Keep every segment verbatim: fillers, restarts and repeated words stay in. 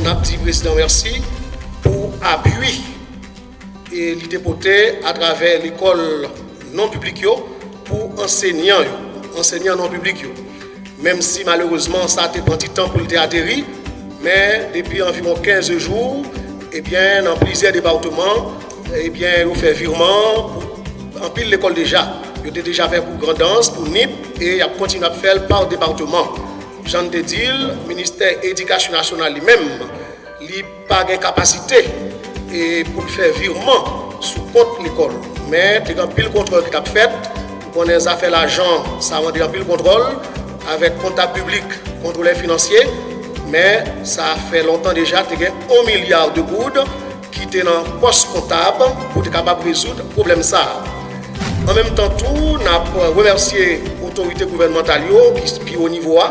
N ap di prezidan mèsi pou apui e li te pote atravè lekòl non piblik yo pou ansenyan yo, ansenyan non piblik yo. Menm si malerezman sa te pran ti tan pou l te ateri, men depi anviwon kenz jou, ebyen, nan plizyè depatman, ebyen, yo fè viwman pou anpil lekòl deja. Yo te deja fè pou Grandans, pou Nip, e y ap kontinye ap fè l pa depatman. Jan n te di l, ministè edikasyon nasyonal li menm, li pa gen kapasite e pou l fè viwman sou kont lekòl. Men te gen anpil kontwòl ki t ap fèt. Ou konnen zafè lajan, sa mande anpil kontwòl avèk kontab piblik, kontwolè finansye. Men sa fè lontan deja te gen yon milya de goud ki te nan pòs kontab pou te kapab rezoud pwoblèm sa a. An menm tan tou, n ap remèsye otorite gouvènmantal yo ki pi wo nivo a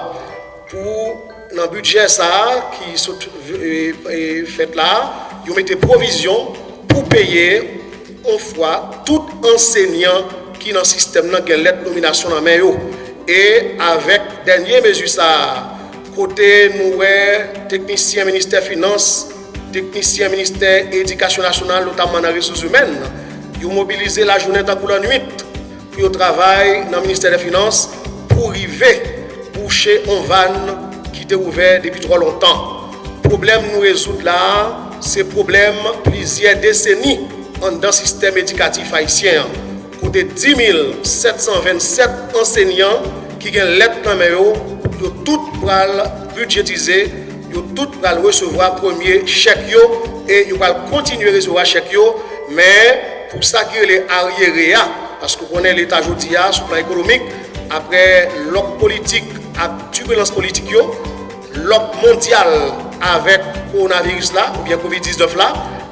pou nan bidjè sa a ki sot e, e, fèt la, yo mete pwovizyon pou peye yon fwa tout ansenyan ki nan sistèm nan gen lèt nominasyon nan men yo. E avèk dènye mezi sa a, kote nou wè teknisyen ministè finans, teknisyen ministè edikasyon nasyonal, notamman nan resous imèn, yo mobilize lajounen tankou lannwit pou yo travay nan ministè dè finans pou rive bouche yon vàn ki te ouvè depi twò lontan. Pwoblèm nou rezoud la a, se pwoblèm plizyè deseni anndan sistèm edikatif ayisyen an, kote dis mil sèt san vennsèt ansenyan ki gen lèt nan men yo, yo tout pral bidjetize, yo tout pral resevwa premye chèk yo e yo pral kontinye resevwa chèk yo, men pou sa ki rele aryere a, paske w konnen Leta jodi a, sou plan ekonomik, apre lòk politik ak tibilans politik yo, lòk mondyal avèk kowonaviris la, oubyen kovid diznèf la,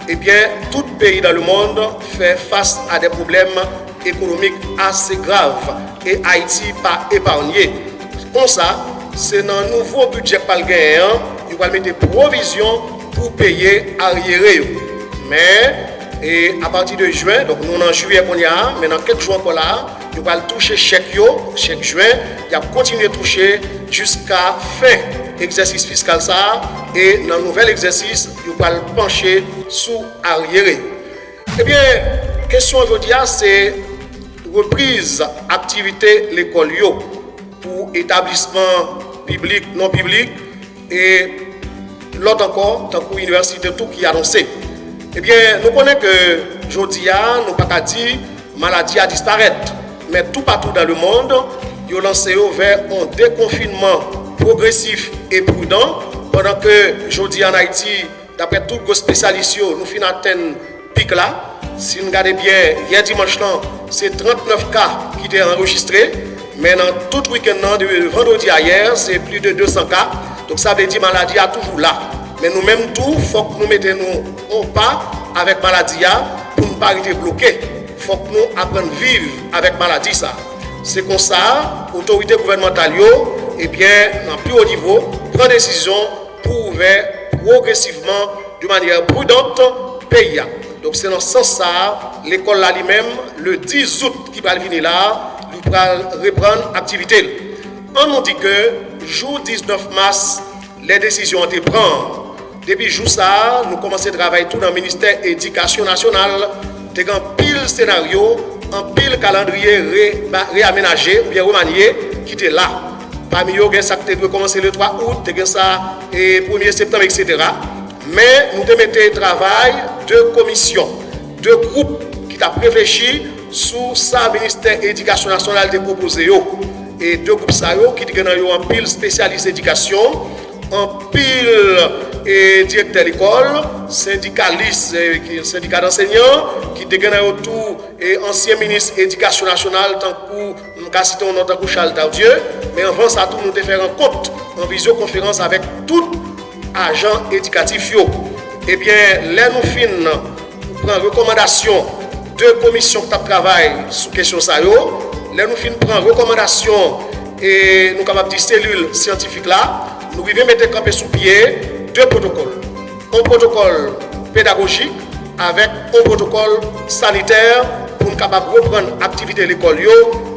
ebyen, tout peyi dans le monde fè fas a de pwoblèm ekonomik ase grav, e Ayiti pa epanye. Konsa, se nan nouvo bidjè k pral genyen an, yo pral mete pwovizyon pou peye aryere yo. Men, e apati de jen, donk nou nan jiyè kounye a, men nan kèk jou ankò la, yo pral touche chèk yo, chèk jen, y ap kontinye touche jiska fen egzèsis fiskal sa a, e nan nouvèl egzèsis, yo pral panche sou aryere yo. Ebyen, kesyon jodi a se repriz aktivite lekòl yo pou etablisman piblik, non piblik, e lòt ankò, tankou inivèsite tou ki anonse. Ebyen, nou konnen ke jodi a, nou pa ka di maladi a disparèt, men toupatou dans le monde, yo lanse yo vè yon dekonfinman pwogresif e pridan, pandan ke jodi a an Ayiti, daprè tout gwo espesyalis yo, nou fin atenn pik la. Si n gade byen, yè dimanch lan, se trannèf ka ki te anrejistre, men nan tout wikenn nan, de vandredi a yè, se plis de de san ka. Donk, sa vle di maladi a toujou la. Men nou menm tou, fòk nou mete nou yon pa avèk maladi a pou n pa rete bloke. Fòk nou aprann viv avèk maladi sa a. Se konsa, otorite gouvènmantal yo, ebyen, nan pi wo nivo, pran desizyon pou ouvè pwogresivman, de manyè pridant, peyi a. Donk, se nan sans sa a, lekòl la li menm, le dis out ki pral vini la, li pral reprann aktivite l. An nou di ke jou diznèf mas, lè desizyon an te pran, depi jou sa a, nou kòmanse travay tou nan ministè edikasyon nasyonal, te gen anpil senaryo, anpil kalandriye re-, ba-, reyamenaje oubyen remanye ki te la. Pami yo, gen sa k te dwe kòmanse le twa out, te gen sa, e, premye septanm, etsetera. Men, nou te mete travay de komisyon, de gwoup ki t ap reflechi sou sa ministè edikasyon nasyonal te pwopoze yo. E de gwoup sa yo, ki te gen nan yo anpil espesyalis edikasyon, anpil, e, direktè lekòl, sendikalis, e, ki, sendika dansenyan, ki te gen nan yo tou, e, ansyen minis edikasyon nasyonal, tankou, m ka site yon non tankou Charles Tardieu, men anvan sa tou, nou te fè rankont an vizyokonferans avèk tout ajan edikatif yo. Ebyen, lè nou fin pran rekòmandasyon de komisyon k t ap travay sou kesyon sa yo, lè nou fin pran rekòmandasyon, e nou kapab di selil syantifik la, nou rive mete kanpe sou pye de pwotokòl. Yon pwotokòl pedagojik avèk yon pwotokòl sanitè pou n kapab reprann aktivite lekòl yo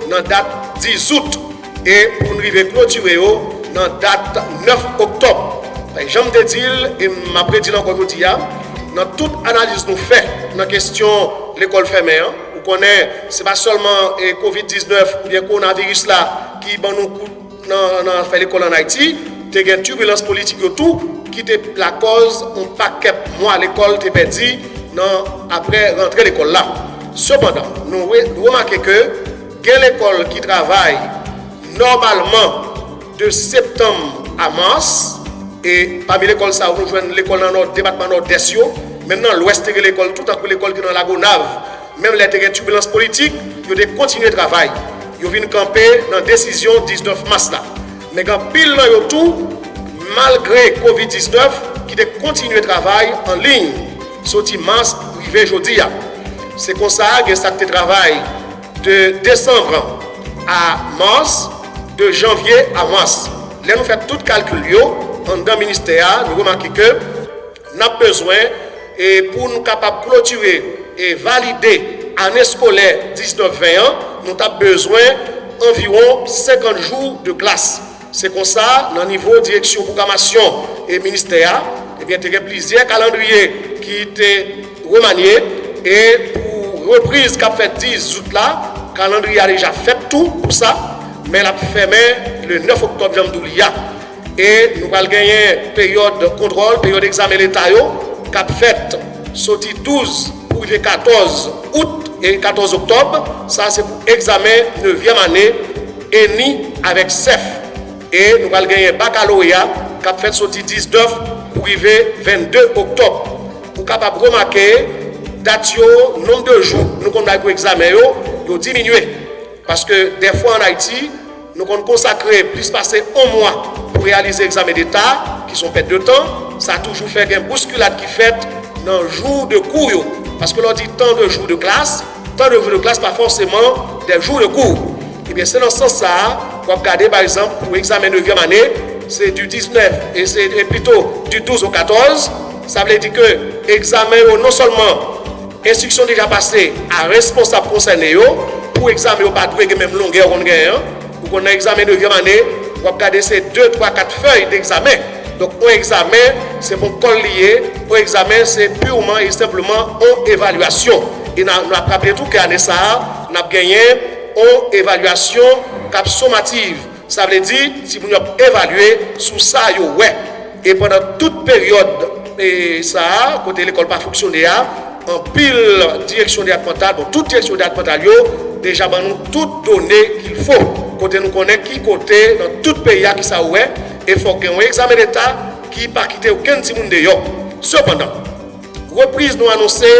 nan dat dis out e pou n rive klotire yo nan dat nèf oktòb. Jan m te di l, e m ap redi l ankò jodi a, nan tout analiz nou fè nan kesyon lekòl fèmen an, ou konnen se pa sèlman e kovid diznèf oubyen kowonaviris la ki ban nou kout nan nan afè lekòl ann Ayiti, te gen tibilans politik yo tou ki te lakòz yon pakèt mwa lekòl te pèdi nan apre rantre lekòl la. Sepandan, nou re- nou remake ke gen lekòl ki travay nòmalman de septanm a mas, e pami lekòl sa yo, nou jwenn lekòl nan nò, depatman Nòdès yo, menm nan Lwès te gen lekòl tou, tankou lekòl ki nan Lagonav, menm lè te gen tibilans politik, yo te kontinye travay. Yo vin kanpe nan desizyon diznèf mas la. Men gen anpil nan yo tou, malgre kovid diznèf, ki te kontinye travay an liy, soti mas rive jodi a. Se konsa, gen sa k te travay de desanm a mas, de janvye a mas. Lè nou fè tout kalkil yo, anndan ministè a, nou remake ke n ap bezwen, e pou nou kapab klotire e valide ane eskolè diznèf ven an, nou t ap bezwen anviwon senkant jou de klas. Se konsa, nan nivo direksyon pwogramasyon e ministè a, ebyen, te gen plizyè kalandriye ki te remanye, e pou repriz k ap fèt dis out la, kalandriye a deja fèt tou pou sa, men l ap fèmen le nèf oktòb, jan m di w li a. E nou pral genyen peryòd kontwòl, peryòd egzamen leta yo, k ap fèt soti douz pou rive katòz out e katòz oktòb. Sa se pou egzamen nevyèm ane, ENI avèk sèf. E nou pral genyen bakaloreya k ap fèt soti diznèf pou rive vennde oktòb. Ou kapab remake dat yo, nonb de jou nou konn bay pou egzamen yo, yo diminye. Paske dèfwa ann Ayiti, nou konn konsakre plis pase yon mwa pou reyalize egzamen deta, ki se yon pèt de tan. Sa toujou fè gen bouskilad ki fèt nan jou de kou yo. Paske lè w di tan de jou de klas, tan de jou de klas pa fòseman de jou de kou. Ebyen, se nan sans sa a, w ap gade, pa egzanp, pou egzamen nevyèm ane, se di diznèf, e se e plito di douz o katòz. Sa vle di ke egzamen yo non sèlman enstriksyon deja pase a responsab konsène yo, pou egzamen yo pa dwe gen menm longè yo konn genyen an. Ou konn nan egzamen nevyèm ane, w ap gade se de, twa, kat fèy degzamen. Donk, yon egzamen, se pou kòl li ye, yon egzamen, se piman e senpleman yon evalyasyon. E n a- nou ap raple tou ke ane sa a, n ap genyen yon evalyasyon k ap somativ. Sa vle di, timoun yo ap evalye sou sa yo wè. E pandan tout peryòd e sa a, kote lekòl pa fonksyone a, anpil direksyon depatmantal, bon, tout direksyon depatmantal yo deja ban nou tout done qu'il faut, kote nou konnen ki kote nan tout peyi a ki sa ou wè, e fòk gen yon egzamen deta ki pa kite okenn timoun deyò. Sepandan, repriz nou anonse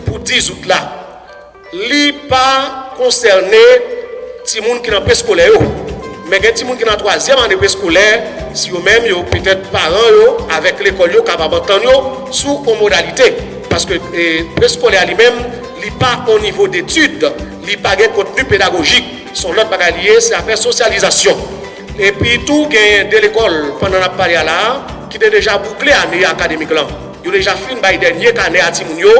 pou dis out la, li pa konsène timoun ki nan preskolè yo. Men gen timoun ki nan twazyèm ane preskolè, si yo menm, yo petèt paran yo avèk lekòl yo kapab antann yo sou yon modalite. Paske e, preskolè a li menm, li pa yon nivo detid, li pa gen kontni pedagojik. Se yon lòt bagay li ye, se afè sosyalizasyon. Epi tou, gen de lekòl, pandan n ap pale a la a, ki te deja boukle ane akademik lan. Yo deja fin bay dènye kanè a timoun yo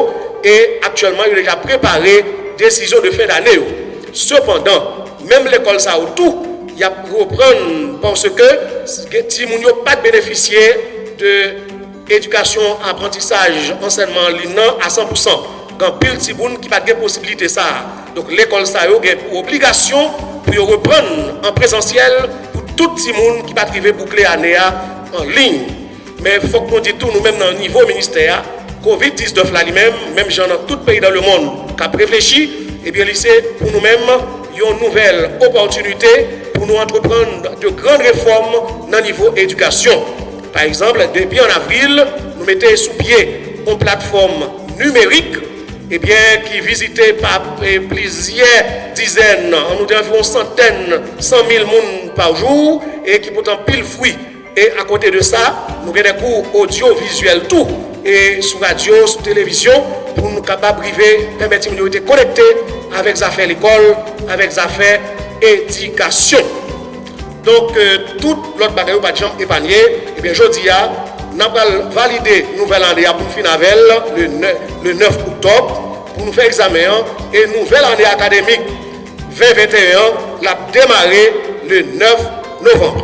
e aktyèlman yo deja prepare desizyon de fen dane yo. Sepandan, menm lekòl sa yo tou, y ap reprann paske timoun yo pa t benefisye de edikasyon, aprantisaj, ansèyman an liy nan a san pou san. Gen anpil timoun ki pa t gen posiblite sa a. Donk, lekòl sa yo gen pou obligasyon pou yo reprann an prezansyèl pou tout timoun ki pa t rive boukle ane a an liy. Men fòk nou di tou, nou menm nan nivo ministè a, kovid diznèf la li menm, menm jan nan tout peyi dans le monde k ap reflechi, ebyen li se pou nou menm yon nouvèl opòtinite pou nou antreprann de grann refòm nan nivo edikasyon. Pa egzanp, depi an avril, nou mete sou pye yon platfòm nimerik, ebyen, ki vizite pa e, plizyè dizèn, an nou di anviwon santèn, san mil moun pa jou, e ki pote anpil fwi. E akote de sa, nou gen de kou odyovizyèl tou, e sou radyo, sou televizyon, pou nou kapab rive pèmèt timoun yo rete konekte avèk zafè lekòl, avèk zafè edikasyon. Donk, e, tout lòt bagay yo pa t janm epanye. Ebyen, jodi a, n ap pral valide nouvèl ane a pou n fin avè l le nè- le nèf oktòb, pou nou fè egzamen an, e nouvèl ane akademik ven venteyen an, l ap demare le nèf novanm.